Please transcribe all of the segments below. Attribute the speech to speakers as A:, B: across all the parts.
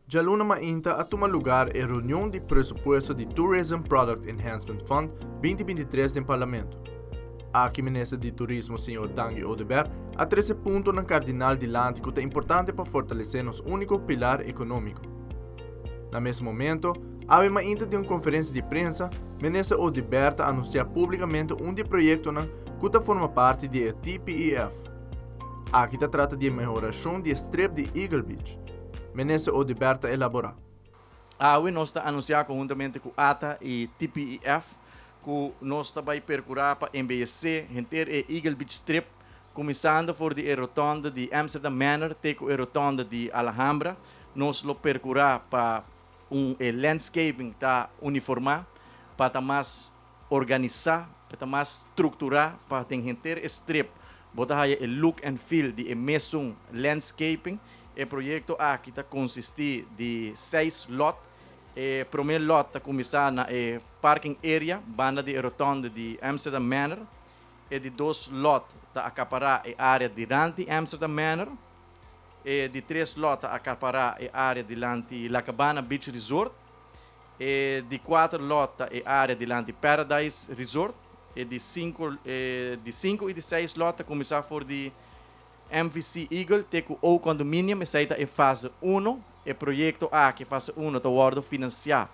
A: Djaluna mainta a tuma lugar e reunion di presupuesto di Tourism Product Enhancement Fund 2023 den Parlamento. Aki Minister di Turismo señor Dangui Oduber a trece puntonan cardinal dilanti cu ta importante pa fortalece nos unico pilar economico. Na mes momento, awe mainta den un conferencia di prensa, Minister Oduber ta anuncia publicamente un di e proyectonan cu ta forma parti di e TPEF. Aki ta trata di e mehoracion di e strip di Eagle Beach. Minister Oduber ta elabora.
B: Awe nos ta anuncia conhuntamente cu ata y TPEF cu nos ta bay percura pa embeyece henter e Eagle Beach Strip cuminsando for di e rotonde di Amsterdam Manor te cu e rotonde di Alhambra. Nos lo percura pa un e landscaping ta uniforma, pa ta mas organisa, pa ta mas structura, pa den henter e strip bo ta haya e look and feel di e mesun landscaping. E proyecto aki ta consisti di seis lot. E prome lot ta cuminsa na e parking area banda di e rotonde di Amsterdam Manor. E di dos lot ta acapara e area dilanti Amsterdam Manor. E di tres lot ta acapara e area dilanti La Cabana Beach Resort. E di cuater lot ta e area dilanti Paradise Resort. E di cinco, e di cinco y di seis lot ta cuminsa for di MVC Eagle te cu O Condominium. Esey ta e fase uno. E proyecto aki, fase uno, ta wordo financia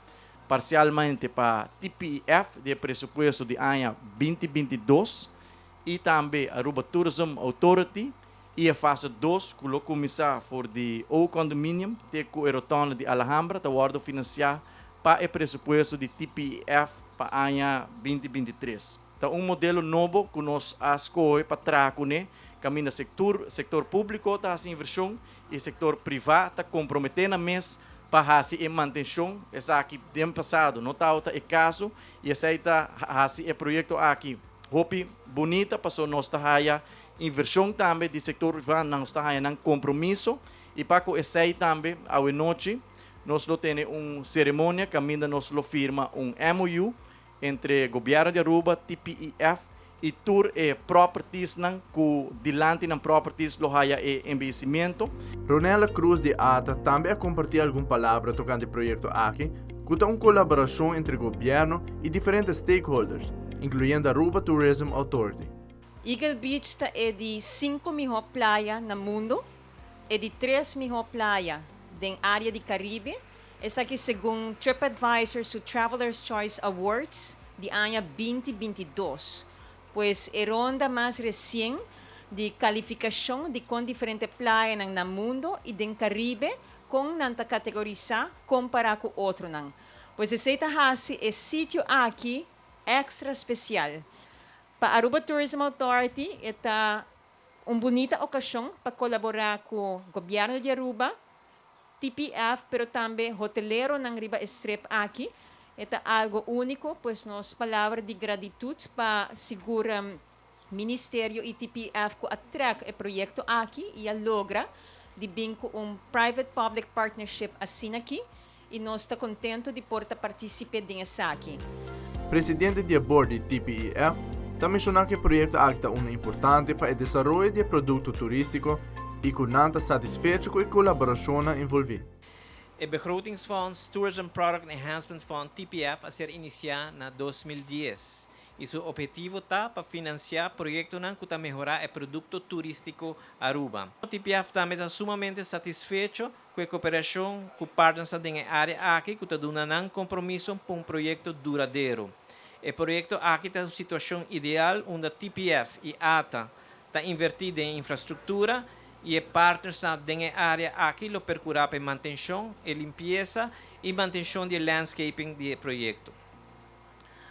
B: parcialmente pa TPEF di e presupuesto di aña 2022 y tambe Aruba Tourism Authority y e fase dos cu lo cuminsa for di O Condominium te cu e rotonde di Alhambra ta wordo financia pa e presupuesto di TPEF pa aña 2023. Ta un modelo nobo cu nos a scohe pa traha cune, caminda sectur sector publico ta haci inversion y sector priva ta compromete nan mes pa haci e mantencion. Esaki den pasado no tabata e caso y esey ta haci e proyecto aki hopi bunita paso nos ta haya inversion tambe di sector priva, nos ta haya nan compromiso y pa cu esey tambe awe nochi nos lo tene un ceremonia caminda nos lo firma un MOU entre Gobierno di Aruba, TPEF y tur e propertiesnan cu dilanti nan properties lo haya e embeyecimiento.
A: Ronella Cruz di ata tambe a comparti algun palabra tocante e proyecto aki, cu ta un colaboracion entre Gobierno y diferente stakeholders, incluyendo Aruba Tourism Authority.
C: Eagle Beach ta e di cinco miho playa na mundo, e di tres miho playa den area di Caribe. Esaki segun TripAdvisor su Traveler's Choice Awards di aña 2022. Pues e ronda mas resien di kalifikashon di kon diferente playanan na mundo i den Karibe kon nan ta kategorisá kompará ku otronan. Pues esei ta hasi e sitio aki èkstra spesial. Pa Aruba Tourism Authority e ta un bunita okashon pa kolaborá ku Gobièrnu di Aruba, TPF, pero tambe hoteleronan riba e strip aki. E ta algo úniko, pues nos palabra di gratitut pa sigur Ministerio i TPF ku a trèk e proyekto aki i a logra di bin ku un private public partnership asina aki i nos ta kontentu di por ta partísipe den esaki.
A: Presidente di e board di TPEF ta menshoná ku e proyekto aki ta unu importante pa e desaroyo di e produkto turístiko i ku nan ta satisfecho ku e kolaborashonnan envolví.
D: E Begrotingsfonds Tourism Product Enhancement Fund, TPF, a ser inisiá na 2010 i su ophetivo ta pa finansiá proyektonan ku ta mehorá e produkto turístiko Aruba. TPF tambe ta sumamente satisfecho ku e koperashon ku partnersnan den e área aki ku ta duna nan kompromiso pa un proyekto duradero. E proyekto aki ta un situashon ideal unda TPF i ata ta invertí den e infrastruktura i e partnersnan den e área aki lo perkurá pa e mantenshon, e limpiesa i mantenshon di e landscaping di e proyekto.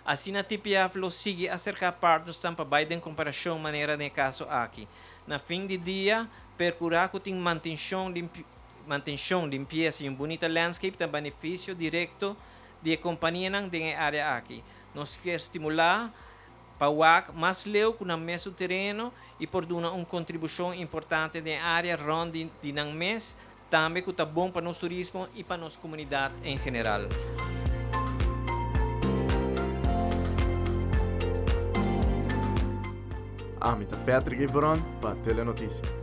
D: Asina TPF lo sigui aserká partnersnan pa bai den komparashon manera den e kaso aki. Na fin di dia, perkurá ku tin mantenshon, mantenshon, limpiesa i un bunita landscape ta benefisio direkto di e kompanianan den e área aki. Nos kier stimulá pa wak mas leu ku nan mesun tereno i por duna un kontribushon importante den e área rònt di di nan mes Tambe ku ta bon pa nos turismo i pa nos komunidat en general.
A: Ami ta Patrick Iveron pa Telenoticia.